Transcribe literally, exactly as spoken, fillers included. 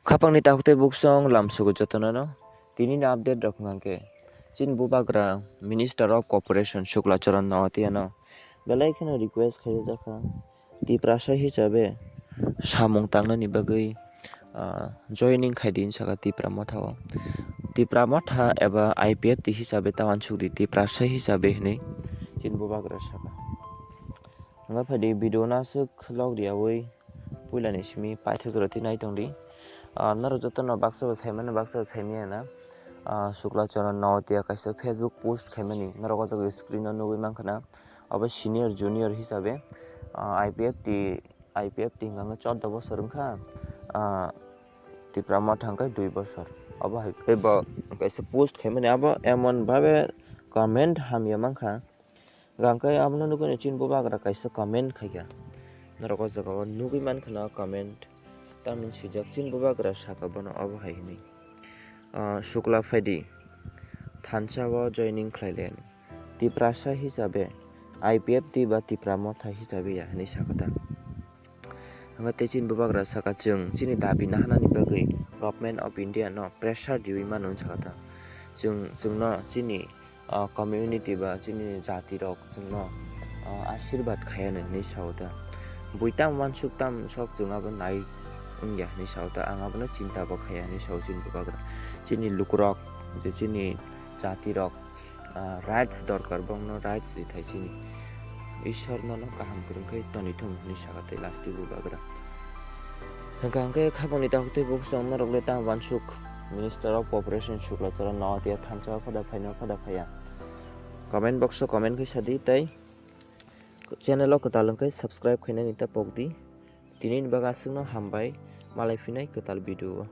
Khapangni takhuk tei buksong lamsugo jotono no. Tini ni update rok hwnkha khe, chini bubagra Minister of Cooperation Shukla Charan Noatia no belai kheno request khaijak kha, Tiprasa hisabe samung tangnani bagwi, ah, joining khai di, hinwi sakha Tipra Motha o. Tipra Motha eba I P F T hisabe ta uansuk di, Tiprasa hisabe hinwi chini bubagra sakha. Hwnba phaidi video no aswk log riyawi puilani simi paithak jora twi nai tongdi. Ah, norok jotono baksa bo saimano, baksa bo saimanya na. Ah, Shukla Charan Noatia kaisa Facebook post khaimani norok o jaga screen o nugwi mankha na. Obo senior junior hisabe, ah, I P F T, I P F T hwnkha khe chordo bosor wngkha, ah, Tipra Motha hwnkhe dui bosor. Obo hai khe bo kaisa post khaimani abo emon babe comment hamya mankha. Hwnkhe abono nugwi chini bubagra kaisa comment khaikha. Norok o jaga o nugwi mankha na comment. Tamni swijak chini bubagra sakha bono obo hai hinwi. Ah, Shukla phaidi thansa o joining khlai le. Tiprasa hisabe, I P F T ba Tipra Motha hisabe ya hinwi sakha ta. Hwnba tei chini bubagra sakha, chwng chini dabi nahanani bagwi Government of India no pressure riwi mano, hinwi sakha ta. Chwng, chwngno chini, ah, community ba chini jati rok chwngno, ah, asirwad khaya hinwi sao ta. Bui tam uansuk tam sok chwng abo nai wngya hinwi sao ta. Ang abono chinta bo khaya hinwi sao chini bubagra. Chini lukurok, je chini jati rok, ah, rights dorkar, bongno rights rithai chini. Ishwar nono kaham kwrwngkhe tonwi thung hinwi sakha tei last o bubagra. Hwnkha hwnkhe khapangni takhuk tei buksong norok le tamo uansuk Minister of Cooperation Shukla Charan Noatia thansa o khoda phaino khoda phaiya. Comment box o comment khe sadi tei channel o kwtal wngkhe subscribe khainani ta pokdi. Tini ni bagwi aswkno hambai, malai phinai kwtal video o.